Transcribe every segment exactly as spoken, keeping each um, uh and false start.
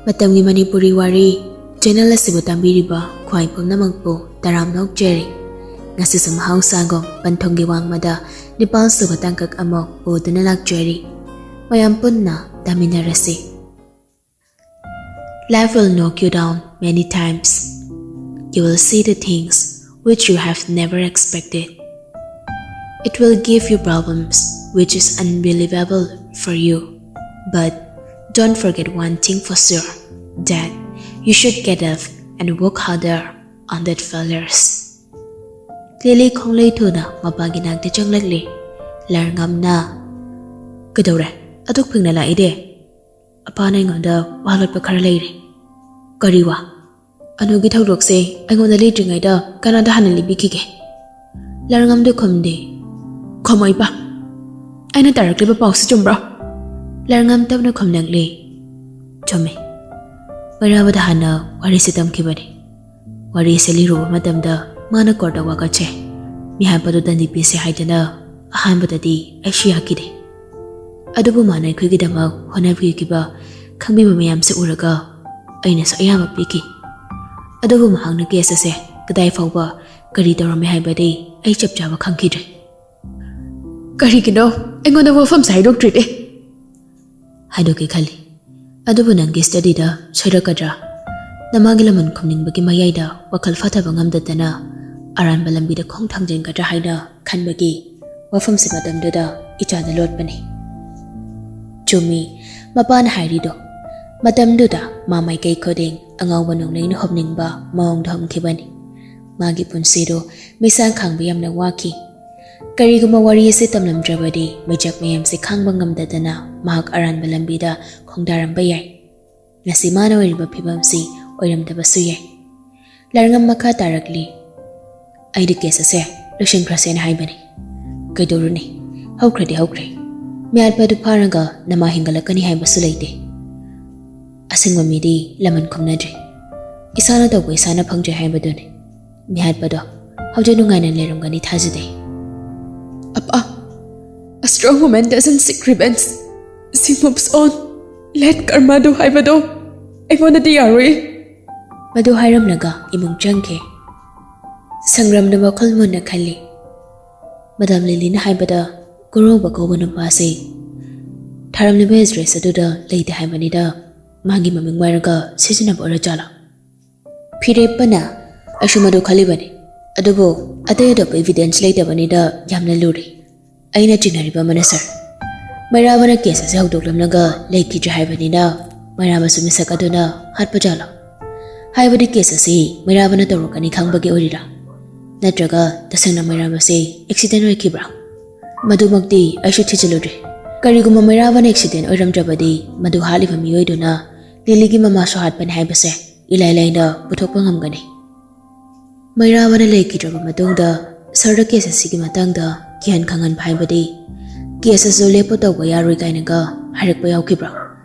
ꯃꯇꯝꯒꯤ ꯃꯅꯤꯄꯨꯔꯤ ꯋꯥꯔꯤ ꯆꯦꯅꯦꯜ ꯑꯁꯤꯕꯨ ꯇꯥꯕꯤꯔꯤꯕ ꯈ꯭ꯋꯥꯏ ꯄꯨꯝꯅꯃꯛꯄꯨ ꯇꯔꯥꯝꯅ ꯑꯣꯛꯆꯔꯤ꯫ ꯉꯁꯤꯁꯨ ꯃꯍꯧꯁꯥꯒꯨꯝ ꯄꯟꯊꯨꯡꯒꯤ ꯋꯥꯡꯃꯗ ꯅꯤꯄꯥꯜ ꯁꯨꯕ ꯇꯥꯡꯀꯛ ꯑꯃ ꯄꯨꯗꯨꯅ ꯂꯥꯛꯆꯔꯤ꯫ ꯃꯌꯥꯝ ꯄꯨꯟꯅ ꯇꯥꯃꯤꯟꯅꯔꯁꯤ꯫ Life will knock you down many times. You will see the things which you have never expected. It will give you problems which is unbelievable for you. But don't forget one thing for sure, that you should get up and work harder on that failures. ꯂꯤꯂꯤ ꯈꯣꯡꯂꯩ ꯊꯨꯅ ꯃꯄꯥꯒꯤ ꯅꯥꯛꯇ ꯆꯪꯂꯛꯂꯤ꯫ ꯂꯥꯔꯉꯝꯅ, "ꯀꯩꯗꯧꯔꯦ? ꯑꯗꯨꯛ ꯐꯤꯡꯅ ꯂꯥꯛꯏꯗꯤ?" "ꯑꯄꯥꯅ ꯑꯩꯉꯣꯟꯗ ꯋꯥ ꯂꯣꯠꯄ ꯈꯔ ꯂꯩꯔꯦ꯫" "ꯀꯔꯤ ꯋꯥ?" "ꯑꯅꯨꯒꯤ ꯊꯧꯗꯣꯛꯁꯦ ꯑꯩꯉꯣꯟꯗ ꯂꯤꯗ꯭ꯔꯤꯉꯩꯗ ꯀꯅꯥꯗ ꯍꯥꯟꯅ ꯂꯤꯕꯤꯈꯤꯒꯦ?" ꯂꯥꯔꯉꯝꯗꯨ ꯈꯨꯝꯗꯦ꯫ "ꯈꯨꯝꯃꯣ ꯏꯄꯥ, ꯑꯩꯅ ꯇꯥꯔꯛꯂꯤꯕ ꯄꯥꯎꯁꯤ ꯆꯨꯝꯕ꯭ꯔꯣ?" ꯂꯥꯔꯉꯝ ꯇꯞꯅ ꯈꯨꯝꯂꯛꯂꯤ꯫ "ꯆꯨꯝꯃꯤ꯫ ꯃꯩꯔꯥꯕꯗ ꯍꯥꯟꯅ ꯋꯥꯔꯤꯁꯤ ꯇꯝꯈꯤꯕꯅꯤ꯫ ꯋꯥꯔꯤꯁꯦ ꯂꯤꯔꯨꯕ ꯃꯇꯝꯗ ꯃꯥꯅ ꯀꯣꯔꯠꯇ ꯋꯥꯀꯠꯁꯦ, ꯃꯤꯍꯥꯠꯄꯗꯨ ꯗꯟꯗꯤ ꯄꯤꯁꯦ ꯍꯥꯏꯗꯅ ꯑꯍꯥꯟꯕꯗꯗꯤ ꯑꯩꯁꯨ ꯌꯥꯈꯤꯗꯦ꯫ ꯑꯗꯨꯕꯨ ꯃꯥꯅ ꯑꯩꯈꯣꯏꯒꯤꯗꯃꯛ ꯍꯣꯠꯅꯕꯤꯈꯤꯕ, ꯈꯪꯕꯤꯕ ꯃꯌꯥꯝꯁꯦ ꯎꯔꯒ ꯑꯩꯅꯁꯨ ꯑꯌꯥꯝꯕ ꯄꯤꯈꯤ꯫ ꯑꯗꯨꯕꯨ ꯃꯍꯥꯛꯅ ꯀꯦꯁ ꯑꯁꯦ ꯀꯗꯥꯏ ꯐꯥꯎꯕ ꯀꯔꯤ ꯇꯧꯔꯝꯃꯤ ꯍꯥꯏꯕꯗꯤ ꯑꯩ ꯆꯞ ꯆꯥꯕ ꯈꯪꯈꯤꯗ꯭ꯔꯦ꯫" "ꯀꯔꯤꯒꯤꯅꯣ ꯑꯩꯉꯣꯟꯗ ꯋꯥꯐꯝꯁꯦ ꯍꯥꯏꯗꯣꯛꯇ꯭ꯔꯤꯗꯤ?" "ꯍꯥꯏꯗꯣꯛꯀꯦ ꯈꯜꯂꯤ, ꯑꯗꯨꯕꯨ ꯅꯪꯒꯤ ꯁ꯭ꯇꯗꯤꯗ ꯁꯣꯏꯔꯛꯀꯗ꯭ꯔꯥ? ꯅꯃꯥꯒꯤ ꯂꯃꯟ ꯈꯨꯝꯅꯤꯡꯕꯒꯤ ꯃꯌꯥꯏꯗ ꯋꯥꯈꯜ ꯐꯥꯊꯕ ꯉꯝꯗꯗꯅ ꯑꯔꯥꯟꯕ ꯂꯝꯕꯤꯗ ꯈꯣꯡ ꯊꯥꯡꯖꯤꯟꯒꯗ꯭ꯔꯥ ꯍꯥꯏꯅ ꯈꯟꯕꯒꯤ ꯋꯥꯐꯝꯁꯤ ꯃꯇꯝꯗꯨꯗ ꯏꯆꯥꯗ ꯂꯣꯠꯄꯅꯤ꯫" ꯆꯨꯝꯃꯤ ꯃꯄꯥꯅ ꯍꯥꯏꯔꯤꯗꯣ꯫ ꯃꯇꯝꯗꯨꯗ ꯃꯥ ꯃꯥꯏꯀꯩ ꯈꯨꯗꯤꯡ ꯑꯉꯥꯎꯕ ꯅꯣꯡꯂꯩꯅ ꯍꯨꯝꯅꯤꯡꯕ ꯃꯑꯣꯡꯗ ꯍꯨꯝꯈꯤꯕꯅꯤ꯫ ꯃꯥꯒꯤ ꯄꯨꯟꯁꯤꯗꯨ ꯃꯤꯁꯥꯡ ꯈꯥꯡꯕ ꯌꯥꯝꯅ ꯋꯥꯈꯤ꯫ ꯀꯔꯤꯒꯨꯝꯕ ꯋꯥꯔꯤ ꯑꯁꯤ ꯇꯝꯂꯝꯗ꯭ꯔꯕꯗꯤ ꯃꯤꯆꯞ ꯃꯌꯥꯝꯁꯤ ꯈꯥꯡꯕ ꯉꯝꯗꯗꯅ ꯃꯍꯥꯛ ꯑꯔꯥꯟꯕ ꯂꯝꯕꯤꯗ ꯈꯣꯡꯗꯥꯔꯝꯕ ꯌꯥꯏ꯫ ꯉꯁꯤ ꯃꯥꯅ ꯑꯣꯏꯔꯤꯕ ꯐꯤꯕꯝꯁꯤ ꯑꯣꯏꯔꯝꯗꯕꯁꯨ ꯌꯥꯏ꯫ ꯂꯥꯔꯉꯝ ꯃꯈꯥ ꯇꯥꯔꯛꯂꯤ꯫ "ꯑꯩꯗꯤ ꯀꯦꯁ ꯑꯁꯦ ꯂꯣꯏꯁꯤꯟꯈ꯭ꯔꯁꯦꯅ ꯍꯥꯏꯕꯅꯤ꯫ ꯀꯩꯗꯧꯔꯨꯅꯤ? ꯍꯧꯈ꯭ꯔꯗꯤ ꯍꯧꯈ꯭ꯔꯦ꯫ ꯃꯤꯍꯥꯠꯄꯗꯨ ꯐꯥꯔꯒ ꯅꯃꯥ ꯍꯤꯡꯒꯠꯂꯛꯀꯅꯤ ꯍꯥꯏꯕꯁꯨ ꯂꯩꯇꯦ꯫ ꯑꯁꯦꯡꯕ ꯃꯤꯗꯤ ꯂꯃꯟ ꯈꯨꯝꯅꯗ꯭ꯔꯦ꯫ ꯏꯁꯥꯅ ꯇꯧꯕ ꯏꯁꯥꯅ ꯐꯪꯖꯩ ꯍꯥꯏꯕꯗꯨꯅꯤ꯫ ꯃꯤꯍꯥꯠꯄꯗꯣ ꯍꯧꯖꯤꯛ ꯅꯨꯡꯉꯥꯏꯅ ꯂꯩꯔꯝꯒꯅꯤ ꯊꯥꯖꯗꯦ꯫" "ꯑꯄꯥ, a strong woman doesn't seek revenge. She moves on. Let karma do ꯍꯥꯏꯕꯗꯣ꯫" ꯑꯩꯉꯣꯟꯗꯗꯤ ꯌꯥꯔꯣꯏ꯫ ꯃꯗꯨ ꯍꯥꯏꯔꯝꯂꯒ ꯏꯃꯨꯡ ꯆꯪꯈꯤ꯫ ꯁꯪꯒ꯭ꯔꯥꯝꯅ ꯋꯥꯈꯜ ꯃꯨꯟꯅ ꯈꯜꯂꯤ꯫ ꯃꯦꯗꯥꯝ ꯂꯤꯂꯤꯅ ꯍꯥꯏꯕꯗ ꯀꯨꯔꯣꯕ ꯀꯧꯕ ꯅꯨꯄꯥꯁꯤ ꯊꯥꯔꯝꯂꯤꯕ ꯑꯦꯗ꯭ꯔꯦꯁ ꯑꯗꯨꯗ ꯂꯩꯇꯦ ꯍꯥꯏꯕꯅꯤꯗ꯫ ꯃꯥꯒꯤ ꯃꯃꯤꯡ ꯋꯥꯏꯔꯒ ꯁꯤꯖꯤꯟꯅꯕ ꯑꯣꯏꯔꯖꯥꯠꯂꯣ? ꯐꯤꯔꯦꯞꯄꯅ ꯑꯩꯁꯨ ꯃꯗꯨ ꯈꯜꯂꯤꯕꯅꯤ꯫ ꯑꯗꯨꯕꯨ ꯑꯇꯩ ꯑꯇꯣꯞꯄ ꯏꯚꯤꯗꯦꯟꯁ ꯂꯩꯇꯕꯅꯤꯗ ꯌꯥꯝꯅ ꯂꯨꯔꯤ꯫ ꯑꯩꯅ ꯆꯤꯡꯅꯔꯤꯕ ꯑꯃꯅ ꯁꯥꯔ, ꯃꯩꯔꯥꯕꯅ ꯀꯦꯁ ꯑꯁꯤ ꯍꯧꯗꯣꯛꯂꯝꯂꯒ ꯂꯩꯈꯤꯗ꯭ꯔꯦ ꯍꯥꯏꯕꯅꯤꯅ ꯃꯩꯔꯥꯕꯁꯨ ꯃꯤꯁꯛ ꯑꯗꯨꯅ ꯍꯥꯠꯄ ꯖꯥꯠꯂꯣ? ꯍꯥꯏꯕꯗꯤ ꯀꯦꯁ ꯑꯁꯤ ꯃꯩꯔꯥꯕꯅ ꯇꯧꯔꯛꯀꯅꯤ ꯈꯪꯕꯒꯤ ꯑꯣꯏꯔꯤꯔꯥ? ꯅꯠꯇ꯭ꯔꯒ ꯇꯁꯦꯡꯅ ꯃꯩꯔꯥꯕꯁꯤ ꯑꯦꯛꯁꯤꯗꯦꯟ ꯑꯣꯏꯈꯤꯕ꯭ꯔꯥ? ꯃꯗꯨꯃꯛꯇꯤ ꯑꯩꯁꯨ ꯊꯤꯖꯤꯜꯂꯨꯗ꯭ꯔꯤ꯫ ꯀꯔꯤꯒꯨꯝꯕ ꯃꯩꯔꯥꯕꯅ ꯑꯦꯛꯁꯤꯗꯦꯟ ꯑꯣꯏꯔꯝꯗ꯭ꯔꯕꯗꯤ ꯃꯗꯨ ꯍꯥꯠꯂꯤꯕ ꯃꯤꯑꯣꯏꯗꯨꯅ ꯂꯤꯂꯤꯒꯤ ꯃꯃꯥꯁꯨ ꯍꯥꯠꯄꯅꯤ ꯍꯥꯏꯕꯁꯦ ꯏꯂꯥꯏ ꯂꯥꯏꯅ ꯄꯨꯊꯣꯛꯄ ꯉꯝꯒꯅꯤ꯫ ꯃꯩꯔꯥꯕꯅ ꯂꯩꯈꯤꯗ꯭ꯔꯕ ꯃꯇꯨꯡꯗ ꯁꯥꯔꯗ ꯀꯦꯁ ꯑꯁꯤꯒꯤ ꯃꯇꯥꯡꯗ ꯒ꯭ꯌꯥꯟ ꯈꯪꯍꯟꯕ ꯍꯥꯏꯕꯗꯤ ꯀꯦꯁ ꯑꯁꯤꯁꯨ ꯂꯦꯞꯄ ꯇꯧꯕ ꯌꯥꯔꯣꯏ ꯀꯥꯏꯅꯒ ꯍꯥꯏꯔꯛꯄ ꯌꯥꯎꯈꯤꯕ꯭ꯔꯥ?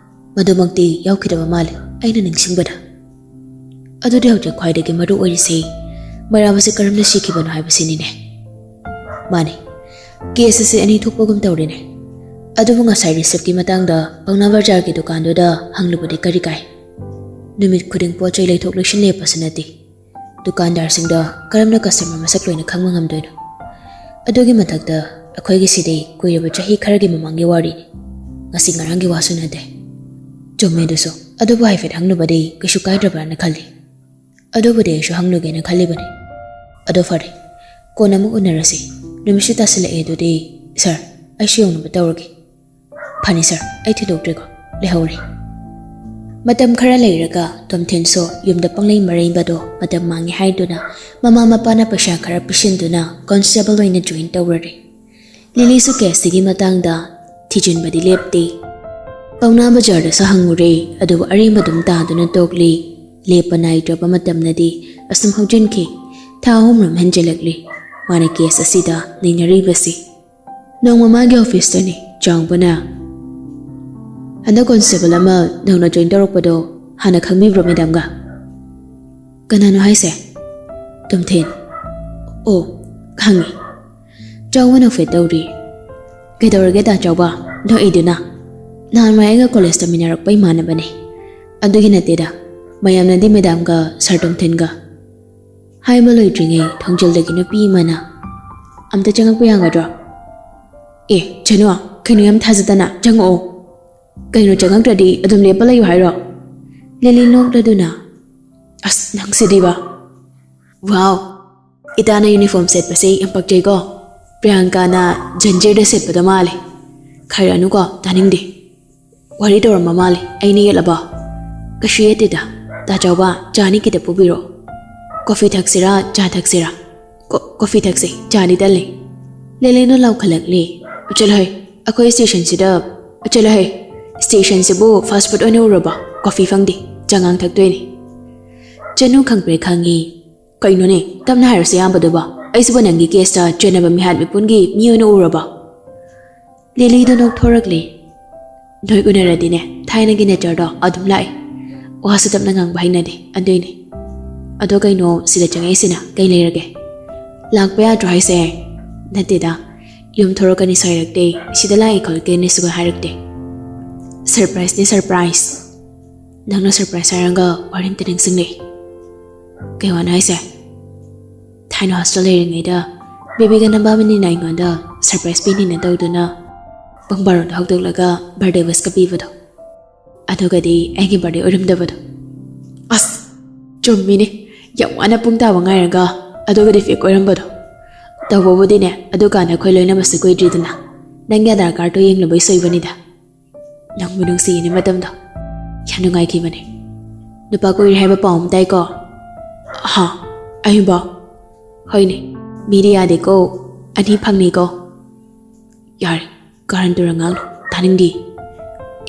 ꯃꯗꯨꯃꯛꯇꯤ ꯌꯥꯎꯈꯤꯗꯕ ꯃꯥꯜꯂꯤ ꯑꯩꯅ ꯅꯤꯡꯁꯤꯡꯕꯗ꯫ ꯑꯗꯨꯗꯤ ꯍꯧꯖꯤꯛ ꯈ꯭ꯋꯥꯏꯗꯒꯤ ꯃꯔꯨ ꯑꯣꯏꯔꯤꯁꯤ ꯃꯩꯔꯥꯕꯁꯤ ꯀꯔꯝꯅ ꯁꯤꯈꯤꯕꯅꯣ ꯍꯥꯏꯕꯁꯤꯅꯤꯅꯦ꯫ ꯃꯥꯅꯤ, ꯀꯦꯁ ꯑꯁꯤ ꯑꯅꯤ ꯊꯣꯛꯄꯒꯨꯝ ꯇꯧꯔꯤꯅꯦ꯫ ꯑꯗꯨꯕꯨ ꯉꯁꯥꯏ ꯔꯤꯁꯤꯞꯀꯤ ꯃꯇꯥꯡꯗ ꯄꯥꯎꯅꯥ ꯕꯖꯥꯔꯒꯤ ꯗꯨꯀꯥꯟꯗꯨꯗ ꯍꯪꯂꯨꯕꯗꯤ ꯀꯔꯤ ꯀꯥꯏ? ꯅꯨꯃꯤꯠ ꯈꯨꯗꯤꯡ ꯄꯣꯠ ꯆꯩ ꯂꯩꯊꯣꯛ ꯂꯩꯁꯤꯟ ꯂꯦꯞꯄꯁꯨ ꯅꯠꯇꯦ꯫ ꯗꯨꯀꯥꯟꯗꯥꯔꯁꯤꯡꯗ ꯀꯔꯝꯅ ꯀꯁꯇꯃꯔ ꯃꯁꯛ ꯂꯣꯏꯅ ꯈꯪꯕ ꯉꯝꯗꯣꯏꯅꯣ? ꯑꯗꯨꯒꯤ ꯃꯊꯛꯇ ꯑꯩꯈꯣꯏꯒꯤꯁꯤꯗꯤ ꯀꯨꯏꯔꯕ ꯆꯍꯤ ꯈꯔꯒꯤ ꯃꯃꯥꯡꯒꯤ ꯋꯥꯔꯤꯅꯤ, ꯉꯁꯤ ꯉꯔꯥꯡꯒꯤ ꯋꯥꯁꯨ ꯅꯠꯇꯦ꯫ ꯆꯨꯝꯃꯦ ꯑꯗꯨꯁꯨ, ꯑꯗꯨꯕꯨ ꯍꯥꯏꯐꯦꯠ ꯍꯪꯂꯨꯕꯗꯤ ꯀꯩꯁꯨ ꯀꯥꯏꯗ꯭ꯔꯕ꯭ꯔꯥꯅ ꯈꯜꯂꯤ꯫ ꯑꯗꯨꯕꯨꯗꯤ ꯑꯩꯁꯨ ꯍꯪꯂꯨꯒꯦꯅ ꯈꯜꯂꯤꯕꯅꯤ꯫ ꯑꯗꯣ ꯐꯔꯦ, ꯀꯣꯟꯅ ꯑꯃꯨꯛ ꯎꯅꯔꯁꯤ꯫ ꯅꯨꯃꯤꯠꯁꯨ ꯇꯥꯁꯤꯜꯂꯛꯑꯦ ꯑꯗꯨꯗꯤ꯫ ꯁꯥꯔ, ꯑꯩꯁꯨ ꯌꯧꯅꯕ ꯇꯧꯔꯒꯦ꯫ ꯐꯅꯤ ꯁꯥꯔ, ꯑꯩ ꯊꯤꯟꯗꯣꯛꯇ꯭ꯔꯤꯀꯣ, ꯂꯩꯍꯧꯔꯦ꯫ ꯃꯇꯝ ꯈꯔ ꯂꯩꯔꯒ ꯇꯣꯝꯊꯤꯟꯁꯨ ꯌꯨꯝꯗ ꯄꯪꯂꯩ ꯃꯔꯩꯕꯗꯣ ꯃꯇꯝ ꯃꯥꯡꯉꯤ ꯍꯥꯏꯗꯨꯅ ꯃꯃꯥ ꯃꯄꯥꯅ ꯄꯩꯁꯥ ꯈꯔ ꯄꯤꯁꯤꯟꯗꯨꯅ ꯀꯣꯟꯁꯇꯦꯕꯜ ꯑꯣꯏꯅ ꯖꯣꯏꯟ ꯇꯧꯔꯔꯦ꯫ ꯂꯤꯂꯤꯁꯨ ꯀꯦꯁꯁꯤꯒꯤ ꯃꯇꯥꯡꯗ ꯊꯤꯖꯤꯟꯕꯗꯤ ꯂꯦꯞꯇꯦ꯫ ꯄꯥꯎꯅꯥ ꯕꯖꯥꯔꯗꯁꯨ ꯍꯪꯉꯨꯔꯦ, ꯑꯗꯨꯕꯨ ꯑꯔꯦꯝꯕ ꯑꯗꯨꯝ ꯇꯥꯗꯨꯅ ꯇꯣꯛꯂꯤ꯫ ꯂꯦꯞꯄ ꯅꯥꯏꯗ꯭ꯔꯕ ꯃꯇꯝꯅꯗꯤ ꯑꯁꯨꯝ ꯍꯧꯖꯤꯟꯈꯤ꯫ ꯊꯥ ꯑꯍꯨꯝꯔꯣꯝ ꯍꯦꯟꯖꯤꯜꯂꯛꯂꯤ ꯃꯥꯅ ꯀꯦꯁ ꯑꯁꯤꯗ ꯅꯩꯅꯔꯤꯕꯁꯤ꯫ ꯅꯣꯡꯃ ꯃꯥꯒꯤ ꯑꯣꯐꯤꯁꯇꯅꯤ ꯆꯥꯎꯕꯅ, "ꯍꯟꯗꯛ ꯀꯣꯟꯁꯇꯦꯕꯜ ꯑꯃ ꯅꯧꯅ ꯖꯣꯏꯟ ꯇꯧꯔꯛꯄꯗꯣ ꯍꯥꯟꯅ ꯈꯪꯕꯤꯕ꯭ꯔꯣ ꯃꯦꯗꯥꯝꯒ?" "ꯀꯅꯥꯅꯣ ꯍꯥꯏꯁꯦ?" "ꯇꯣꯝꯊꯤꯟ꯫" "ꯑꯣ, ꯈꯪꯉꯤ꯫" ꯆꯥꯎꯕꯅ ꯐꯦꯠ ꯇꯧꯔꯤ꯫ "ꯀꯩꯗꯧꯔꯒꯦ ꯗꯥ ꯆꯥꯎꯕ? ꯅꯣꯛꯏꯗꯨꯅ?" "ꯅꯍꯥꯟꯋꯥꯏ ꯑꯩꯒ ꯀꯣꯂꯦꯖ ꯇꯝꯃꯤꯟꯅꯔꯛꯄ ꯏꯃꯥꯟꯅꯕꯅꯤ꯫ ꯑꯗꯨꯒꯤ ꯅꯠꯇꯦꯗ, ꯃꯌꯥꯝꯅꯗꯤ ꯃꯦꯗꯥꯝꯒ ꯁꯥꯔ ꯇꯣꯝꯊꯤꯟꯒ꯫ ꯍꯥꯏꯕ ꯂꯣꯏꯗ꯭ꯔꯤꯉꯩ ꯊꯣꯡꯖꯤꯜꯗꯒꯤ ꯅꯨꯄꯤ ꯑꯃꯅ, "ꯑꯝꯇ ꯆꯪꯉꯛꯄ ꯌꯥꯒꯗ꯭ꯔꯣ?" "ꯑꯦ ꯖꯅꯨ, ꯀꯩꯅꯣ ꯌꯥꯝ ꯊꯥꯖꯗꯅ, ꯆꯪꯉꯛꯑꯣ꯫ ꯀꯩꯅꯣ ꯆꯪꯉꯛꯇ꯭ꯔꯗꯤ ꯑꯗꯨꯝ ꯂꯦꯞꯄ ꯂꯩꯌꯨ ꯍꯥꯏꯔꯣ?" ꯂꯤꯂꯤ ꯅꯣꯛꯂꯗꯨꯅ, "ꯑꯁ ꯅꯪꯁꯤꯗꯤꯕ꯫ ꯋꯥꯎ, ꯏꯇꯥꯅ ꯌꯨꯅꯤꯐꯣꯔꯝ ꯁꯦꯠꯄꯁꯦ ꯌꯥꯝ ꯄꯛꯆꯩꯀꯣ꯫ ꯄ꯭ꯔꯤꯌꯥꯡꯀꯥꯅ ꯖꯟꯖꯤꯔꯗ ꯁꯦꯠꯄꯗꯣ ꯃꯥꯜꯂꯦ꯫ ꯈꯥꯏꯔꯛꯑꯅꯨꯀꯣ, ꯇꯥꯅꯤꯡꯗꯦ꯫ ꯋꯥꯔꯤ ꯇꯧꯔꯝꯕ ꯃꯥꯜꯂꯦ, ꯑꯩꯅ ꯌꯦꯠꯂꯕꯣ? ꯀꯩꯁꯨ ꯌꯦꯠꯇꯦꯗ꯫ ꯇꯥ ꯆꯥꯎꯕ, ꯆꯥ ꯑꯅꯤ ꯈꯤꯇ ꯄꯨꯕꯤꯔꯛꯑꯣ꯫ ꯀꯣꯐꯤ ꯊꯛꯁꯤꯔꯥ, ꯆꯥ ꯊꯛꯁꯤꯔꯥ?" "ꯀꯣ-, ꯀꯣꯐꯤ ꯊꯛꯁꯤ, ꯆꯥꯗꯤ ꯇꯜꯂꯤ꯫" ꯂꯦꯂꯦꯅ ꯂꯥꯎꯈꯠꯂꯛꯂꯦ꯫ "ꯆꯠꯂꯣꯍꯦ, ꯑꯩꯈꯣꯏ ꯁ꯭ꯇꯦꯁꯟꯁꯤꯗ, ꯆꯠꯂꯣꯍꯦ, ꯁ꯭ꯇꯦꯁꯟꯁꯤꯕꯨ ꯐꯥꯁ ꯐꯨꯗ ꯑꯣꯏꯅ ꯎꯔꯕꯣ? ꯀꯣꯐꯤ ꯐꯪꯗꯦ, ꯆꯉꯥꯡ ꯊꯛꯇꯣꯏꯅꯤ꯫" ꯆꯅꯨ ꯈꯪꯄ꯭ꯔꯦꯛ ꯈꯪꯉꯤ꯫ "ꯀꯩꯅꯣꯅꯦ, ꯇꯞꯅ ꯍꯥꯏꯔꯁꯨ ꯌꯥꯕꯗꯨꯕꯣ? ꯑꯩꯁꯤꯕꯨ ꯅꯪꯒꯤ ꯀꯦꯁꯇ ꯆꯦꯟꯅꯕ ꯃꯤꯍꯥꯠ ꯃꯤꯄꯨꯟꯒꯤ ꯃꯤ ꯑꯣꯏꯅ ꯎꯔꯕꯣ?" ꯂꯤꯂꯤꯗꯣ ꯅꯣꯛꯊꯣꯔꯛꯂꯦ꯫ "ꯅꯣꯏ ꯎꯅꯔꯗꯤꯅꯦ, ꯊꯥꯏꯅꯒꯤ ꯅꯦꯆꯔꯗꯣ ꯑꯗꯨꯝ ꯂꯥꯛꯑꯦ꯫ ꯋꯥꯁꯨ ꯇꯞꯅ ꯉꯥꯡꯕ ꯍꯩꯅꯗꯦ, ꯑꯗꯨꯏꯅꯦ꯫ ꯑꯗꯣ ꯀꯩꯅꯣ ꯁꯤꯗ ꯆꯪꯉꯛꯏꯁꯤꯅ? ꯀꯩ ꯂꯩꯔꯒꯦ?" "ꯂꯥꯛꯄ ꯌꯥꯗ꯭ꯔꯣ ꯍꯥꯏꯁꯦ?" "ꯅꯠꯇꯦꯗ, ꯌꯨꯝ ꯊꯣꯔꯛꯀꯅꯤꯁꯨ ꯍꯥꯏꯔꯛꯇꯦ, ꯁꯤꯗ ꯂꯥꯛꯑꯦ ꯈꯣꯠꯀꯦꯅꯁꯨ ꯍꯥꯏꯔꯛꯇꯦ꯫ ꯁꯔꯄ꯭ꯔꯥꯏꯖꯅꯦ, ꯁꯔꯄ꯭ꯔꯥꯏꯖ꯫ ꯅꯪꯅ ꯁꯔꯄ꯭ꯔꯥꯏꯖ ꯍꯥꯏꯔꯒ ꯋꯥꯔꯤ ꯑꯝꯇ ꯅꯤꯡꯁꯤꯡꯂꯛꯑꯦ꯫" "ꯀꯩ ꯋꯥꯅꯣ ꯍꯥꯏꯁꯦ?" "ꯊꯥꯏꯅ ꯍꯣꯁꯇꯦꯜ ꯂꯩꯔꯤꯉꯩꯗ ꯕꯦꯕꯤꯒ ꯅꯝꯕꯥꯃꯅꯤꯅ ꯑꯩꯉꯣꯟꯗ ꯁꯔꯄ꯭ꯔꯥꯏꯖ ꯄꯤꯅꯤꯅ ꯇꯧꯗꯨꯅ ꯄꯨꯡ ꯕꯥꯔꯣꯗ ꯍꯧꯗꯣꯛꯂꯒ ꯕꯥꯔꯗꯦ ꯋꯤꯁꯀ ꯄꯤꯕꯗꯣ꯫ ꯑꯗꯨꯒꯗꯤ ꯑꯩꯒꯤ ꯕꯥꯔꯗꯦ ꯑꯣꯏꯔꯝꯗꯕꯗꯣ꯫" "ꯑꯁ, ꯆꯨꯝꯃꯤꯅꯦ꯫ ꯌꯥꯝ ꯋꯥꯅ ꯄꯨꯡ ꯇꯥꯕ ꯉꯥꯏꯔꯒ ꯑꯗꯨꯒꯗꯤ ꯐꯦꯛ ꯑꯣꯏꯔꯝꯕꯗꯣ꯫ ꯇꯧꯕꯕꯨꯗꯤꯅꯦ, ꯑꯗꯨꯀꯥꯟꯗ ꯑꯩꯈꯣꯏ ꯂꯣꯏꯅꯕꯁꯨ ꯀꯨꯏꯗ꯭ꯔꯤꯗꯅ꯫ ꯅꯪꯒꯤ ꯑꯙꯥꯔ ꯀꯥꯔꯗꯇꯣ ꯌꯦꯡꯂꯨꯕꯩ ꯁꯣꯏꯕꯅꯤꯗ꯫ ꯅꯪꯕꯨ ꯅꯨꯡꯁꯤꯌꯦꯅꯦ ꯃꯇꯝꯗꯣ꯫ ꯌꯥꯝ ꯅꯨꯡꯉꯥꯏꯈꯤꯕꯅꯦ꯫ ꯅꯨꯄꯥ ꯀꯣꯏꯔꯦ ꯍꯥꯏꯕ ꯄꯥꯎ ꯑꯃ ꯇꯥꯏꯀꯣ?" "ꯍꯥ? ꯑꯩꯕꯣ?" "ꯍꯣꯏꯅꯦ, ꯃꯤꯗꯤ ꯌꯥꯗꯦꯀꯣ, ꯑꯅꯤ ꯐꯪꯅꯤꯀꯣ꯫" "ꯌꯥꯔꯦ, ꯀꯥꯔꯟ ꯇꯨꯔꯟ ꯉꯥꯡꯅꯨ, ꯇꯥꯅꯤꯡꯗꯦ꯫"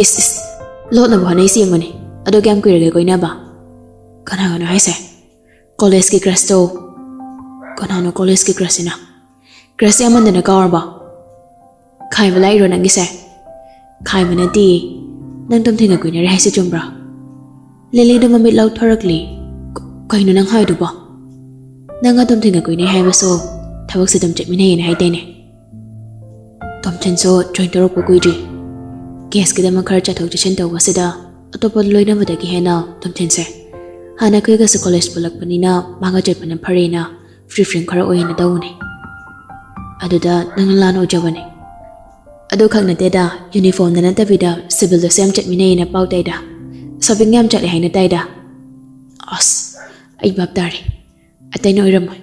"ꯏꯁ, ꯏꯁ, ꯂꯣꯠꯅꯕ ꯍꯣꯠꯅꯩꯁꯤ ꯌꯦꯡꯉꯨꯅꯦ꯫ ꯑꯗꯣ ꯀꯌꯥꯝ ꯀꯨꯏꯔꯒꯦ ꯀꯣꯏꯅꯕ?" "ꯀꯅꯥꯒꯅꯣ ꯍꯥꯏꯁꯦ?" "ꯀꯣꯂꯦꯖꯀꯤ ꯀ꯭ꯔꯁꯇꯣ꯫" "ꯀꯅꯥꯅꯣ ꯀꯣꯂꯦꯖꯀꯤ ꯀ꯭ꯔꯁꯁꯤꯅ? ꯀ꯭ꯔꯁ ꯌꯥꯝꯃꯟꯗꯅ ꯀꯥꯎꯔꯕꯣ?" "ꯈꯥꯏꯕ ꯂꯥꯛꯏꯔꯣ ꯅꯪꯒꯤꯁꯦ?" "ꯈꯥꯏꯕ ꯅꯠꯇꯦ꯫ ꯅꯪ ꯇꯣꯝꯊꯤꯟꯒ ꯀꯣꯏꯅꯔꯦ ꯍꯥꯏꯁꯦ ꯆꯨꯝꯕ꯭ꯔꯣ?" ꯂꯤꯂꯤꯗꯣ ꯃꯃꯤꯠ ꯂꯥꯎꯊꯣꯔꯛꯂꯤ꯫ "ꯀ-, ꯀꯩꯅꯣ ꯅꯪ ꯍꯥꯏꯗꯨꯕꯣ? ꯅꯪꯒ ꯇꯣꯝꯊꯤꯟꯒ ꯀꯣꯏꯅꯩ ꯍꯥꯏꯕꯁꯨ ꯊꯕꯛꯁꯦ ꯑꯗꯨꯝ ꯆꯠꯃꯤꯟꯅꯩꯌꯦꯅ ꯍꯥꯏꯗꯥꯏꯅꯦ?" "ꯇꯣꯝꯊꯤꯟꯁꯨ ꯖꯣꯏꯟ ꯇꯧꯔꯛꯄ ꯀꯨꯏꯗ꯭ꯔꯤ꯫ ꯀꯦꯁꯀꯤꯗꯃꯛ ꯈꯔ ꯆꯠꯊꯣꯛ ꯆꯠꯁꯤꯟ ꯇꯧꯕꯁꯤꯗ ꯑꯇꯣꯞꯄ ꯂꯣꯏꯅꯕꯗꯒꯤ ꯍꯦꯟꯅ ꯇꯣꯝꯊꯤꯟꯁꯦ ꯍꯥꯟꯅ ꯑꯩꯈꯣꯏꯒꯁꯨ ꯀꯣꯂꯦꯖ ꯄꯨꯜꯂꯛꯄꯅꯤꯅ ꯃꯥꯒ ꯆꯠꯄꯅ ꯐꯔꯦꯅ ꯐ꯭ꯔꯤ ꯐ꯭ꯔꯦꯟ ꯈꯔ ꯑꯣꯏꯅ ꯇꯧꯕꯅꯦ꯫ ꯑꯗꯨꯗ ꯅꯪꯅ ꯂꯥꯟꯅ ꯎꯖꯕꯅꯦ꯫ ꯑꯗꯨ ꯈꯛ ꯅꯠꯇꯦꯗ, ꯌꯨꯅꯤꯐꯣꯔꯝꯗ ꯅꯠꯇꯕꯤꯗ ꯁꯤꯚꯤꯜꯗꯁꯨ ꯌꯥꯝ ꯆꯠꯃꯤꯟꯅꯩꯅ ꯄꯥꯎ ꯇꯥꯏꯗ꯫ ꯁꯣꯄꯤꯡ ꯌꯥꯝ ꯆꯠꯂꯦ ꯍꯥꯏꯅ ꯇꯥꯏꯗ꯫ ꯑꯁ, ꯑꯩ ꯚꯥꯞ ꯇꯥꯔꯦ꯫ ꯑꯇꯩꯅ ꯑꯣꯏꯔꯝꯃꯣꯏ꯫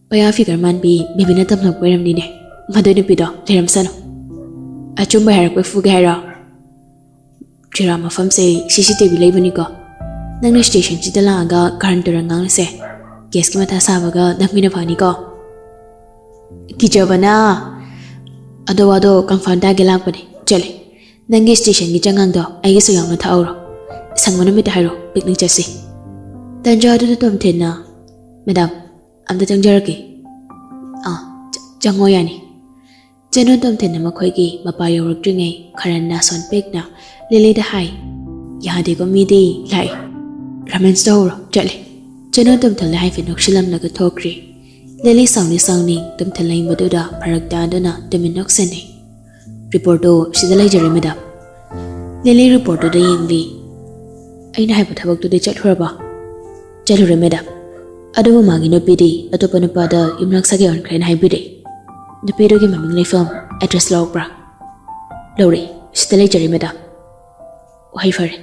ꯄꯌꯥ ꯐꯤꯒꯔ ꯃꯥꯟꯕꯤ ꯕꯦꯕꯤꯅ ꯇꯝꯂꯛꯄ ꯑꯣꯏꯔꯝꯅꯤꯅꯦ꯫ ꯃꯗꯨꯏ ꯅꯨꯄꯤꯗꯣ ꯂꯩꯔꯝꯁꯅꯨ꯫ ꯑꯆꯨꯝꯕ ꯍꯥꯏꯔꯛꯄ ꯐꯨꯒꯦ ꯍꯥꯏꯔꯣ? ꯆꯤꯔꯥ ꯃꯐꯝꯁꯦ ꯁꯤ ꯁꯤ ꯇꯤ ꯚꯤ ꯂꯩꯕꯅꯤꯀꯣ꯫ ꯅꯪꯅ ꯁ꯭ꯇꯦꯁꯟꯁꯤꯗ ꯂꯥꯛꯑꯒ ꯀꯥꯔꯟ ꯇꯨꯔꯟ ꯉꯥꯡꯂꯁꯦ꯫ ꯀꯦꯁꯀꯤ ꯃꯊꯥ ꯁꯥꯕꯒ ꯅꯪ ꯃꯤꯅ ꯐꯅꯤꯀꯣ꯫ ꯀꯤꯖꯕꯅ꯫ ꯑꯗꯣ ꯋꯥꯗꯣ ꯀꯟꯐꯥꯔꯝ ꯇꯥꯒꯦ ꯂꯥꯛꯄꯅꯦ꯫ ꯆꯠꯂꯦ꯫ ꯅꯪꯒꯤ ꯁ꯭ꯇꯦꯁꯟꯒꯤ ꯆꯉꯥꯡꯗꯣ ꯑꯩꯒꯤꯁꯨ ꯌꯥꯎꯅ ꯊꯛꯍꯧꯔꯣ꯫ ꯁꯪꯕ ꯅꯨꯃꯤꯠꯇ ꯍꯥꯏꯔꯣ, ꯄꯤꯛꯅꯤꯛ ꯆꯠꯁꯤ꯫ ꯇꯟꯖꯥꯗꯨꯗ ꯇꯣꯝꯊꯤꯟꯅ, "ꯃꯦꯗꯥꯝ, ꯑꯝꯇ ꯆꯪꯖꯔꯛꯀꯦ꯫" "ꯑꯥ, ꯆ-, ꯆꯪꯉꯣ ꯌꯥꯅꯤ꯫" ꯆꯦꯅꯣꯟ ꯇꯣꯝꯊꯤꯟꯅ ꯃꯈꯣꯏꯒꯤ ꯃꯄꯥ ꯌꯧꯔꯛꯇ꯭ꯔꯤꯉꯩ ꯈꯔ ꯅꯥꯁꯣꯟ ꯄꯦꯛꯅ ꯂꯤꯂꯤꯗ ꯍꯥꯏ, "ꯌꯥꯗꯦꯀꯣ ꯃꯤꯗꯤ, ꯂꯥꯛꯑꯦ꯫ ꯔꯣꯃꯥꯟꯁ ꯇꯧꯍꯧꯔꯣ, ꯆꯠꯂꯦ꯫" ꯆꯦꯅꯣꯟ ꯇꯣꯝꯊꯤꯟꯗ ꯍꯥꯏꯐꯦꯠ ꯅꯣꯛꯁꯤꯜꯂꯝꯂꯒ ꯊꯣꯛꯈ꯭ꯔꯦ꯫ ꯂꯤꯂꯤ ꯁꯥꯎꯅꯤꯡ ꯁꯥꯎꯅꯤꯡ ꯇꯣꯝꯊꯤꯟ ꯂꯩꯕꯗꯨꯗ ꯐꯔꯛ ꯇꯥꯗꯨꯅ ꯇꯨꯃꯤꯟ ꯅꯣꯛꯁꯤꯟꯅꯩ꯫ "ꯔꯤꯄꯣꯔꯠꯇꯨ ꯁꯤꯗ ꯂꯩꯖꯔꯦ, ꯃꯦꯗꯥꯝ꯫" ꯂꯤꯂꯤ ꯔꯤꯄꯣꯔꯠꯇꯨꯗ ꯌꯦꯡꯂꯤ꯫ "ꯑꯩꯅ ꯍꯥꯏꯕ ꯊꯕꯛꯇꯨꯗꯤ ꯆꯠꯈ꯭ꯔꯕ?" "ꯆꯠꯂꯨꯔꯦ, ꯃꯦꯗꯥꯝ꯫ ꯑꯗꯨꯕꯨ ꯃꯥꯒꯤ ꯅꯨꯄꯤꯗꯤ ꯑꯇꯣꯞꯄ ꯅꯨꯄꯥꯗ ꯌꯨꯝꯅꯥꯛ ꯁꯥꯒꯩ ꯑꯣꯟꯈ꯭ꯔꯦꯅ ꯍꯥꯏꯕꯤꯔꯦ꯫" "ꯅꯨꯄꯤꯗꯨꯒꯤ ꯃꯃꯤꯡ ꯂꯩꯐꯝ ꯑꯦꯗ꯭ꯔꯦꯁ ꯂꯧꯔꯛꯄ꯭ꯔꯥ?" "ꯂꯧꯔꯦ, ꯁꯤꯗ ꯂꯩꯖꯔꯦ, ꯃꯦꯗꯥꯝ꯫" "ꯋꯥꯍꯩ ꯐꯔꯦ,